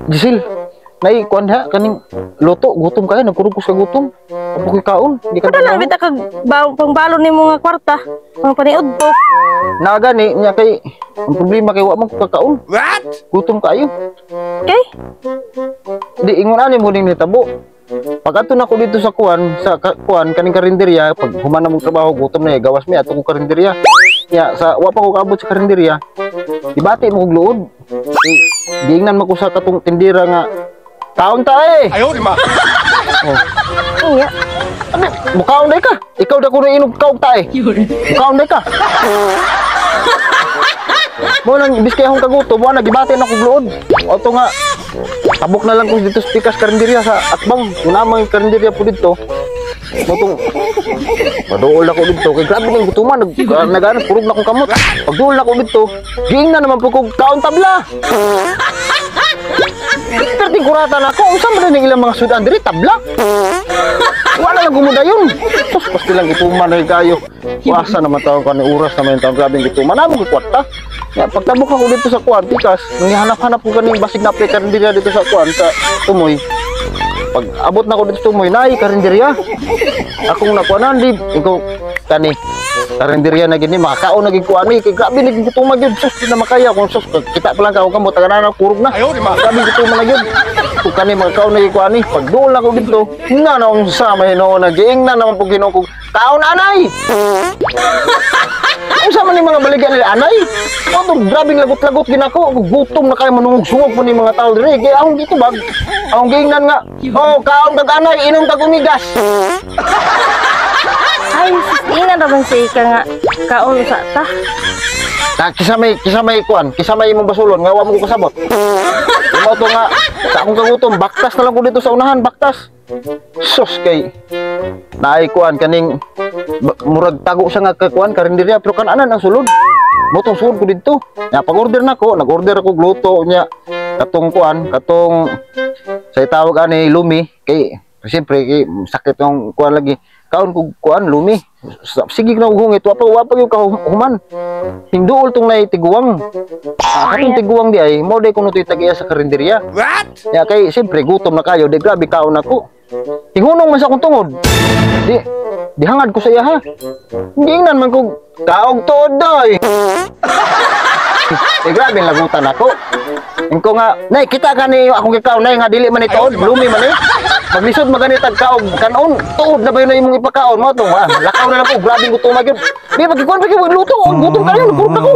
Giselle, nay kuan ha kaning luto, gutom kayo, nagkurog ko sa gutom. Apo ko'y kaon, di ka Kada lang trabaho. Bita kag pangbalon nimo nga kwarta. Mga paniud to. Nagani niya kay ang problema kay wa man ko kakaon. What? Gutom kayo. Okay? Di ingon ani mo ning nitabo. Pag ato na ko dito sa kuan, sa kuan kaning karinderya, pag human na mong trabaho, gutom na eh, gawas mi ato ko karinderya. Ya, sa wa pa ko kaabot sa karinderya. Dibati mo kog luod. Eh, giingnan man ko sa katong tindira nga kaon ta eh. 哎呦我的妈！ Oh. Iya. Ano, mukaon day ka. Ikaw da kuno inog kaog ta eh. Mukaon day ka. Mo nang imbis kay akong kagutom, mo na gibati na kog luod. Oto nga tabok na lang ko dito sa pikas karinderya sa atbang. Kunamang karinderya po dito. Motong paduol ako dito kay grabe ning gutuman, nag nagana kurog na kong kamot. Pagduol na ko dito, giingnan naman po kog kaon tabla. Perting kurata na ako, unsa man ning ilang mga sudan diri tabla. Wala lang gumudayon. Sus, pasti lang gituman na kayo. Wasa naman tawag ka ni oras naman yung tawag, grabing gituman. Namo ko kwarta. Ya, pagtabok ako dito sa kuan, tikas, hanap-hanap ko kaning basig na karinderya dito sa kuan, sa Tumoy. Pag abot na ko dito sa Tumoy, naay karinderya. Akong nakuanan di, ikaw kani karinderya na gini makakaon na gid ko ani kay grabe na gid gutuman gyud. Sus, di na makaya kung sus, kita pa lang ka kamot taga na kurog na. 哎呦我的妈！ Grabe gutuman na gyud. Kung kani makakaon na gid ko ani, pag duol na ko dito, nga na unsa may hinuon na giingnan naman po Ginoo kog kaon anay. Unsa man ni mga baligya nila anay? Mo grabing lagot-lagot ginako, gutom na kayo, manungog-sungog po ni mga tao diri. Kay akong gitubag, akong giingnan nga, "Oh, kaon kag anay, inom kag umigas." Ay, sis, ingnan ra man si ika nga kaon sa ta. Ta kisa may kuan, kisa may imong basulon nga wa mo ko kasabot. Imo to nga sa akong kagutom, baktas na lang ko dito sa unahan, baktas. Sus kay naay kuan kaning murag tago siya nga kuan karinderya pero kananan ang sulod. Motong sulod ko didto. Ya pag-order nako, nag-order ako luto niya katong kuan, katong sa tawag ani lumi kay siyempre kay sakit yung kuan lagi. Kaon ko kuan lumi. Sige na hungit, wa pa gyud ka human. Hinduol tong nay tiguang. Ah, katong tiguang di ay mo day kuno to'y tag-iya sa karinderya. What? Ya kay siyempre gutom na kayo, di grabe kaon ako. Hingunong man sa akong tungod. Di dihangad ko sa iya ha. Giingnan man ko kaog tuod doy. Eh grabe ang lagutan ako. Ingko nga, "Nay, kita ka ni akong gikaon, nay, nga dili man ni tuod, lumi man ni. Maglisod magani tag kaog kanon, tuod na ba yun na imong ipakaon mo to?" Ah, lakaw na lang ko, grabe gutom gyud. Di magikuan pa gyud luto, gutom kayo, nagkurog ako.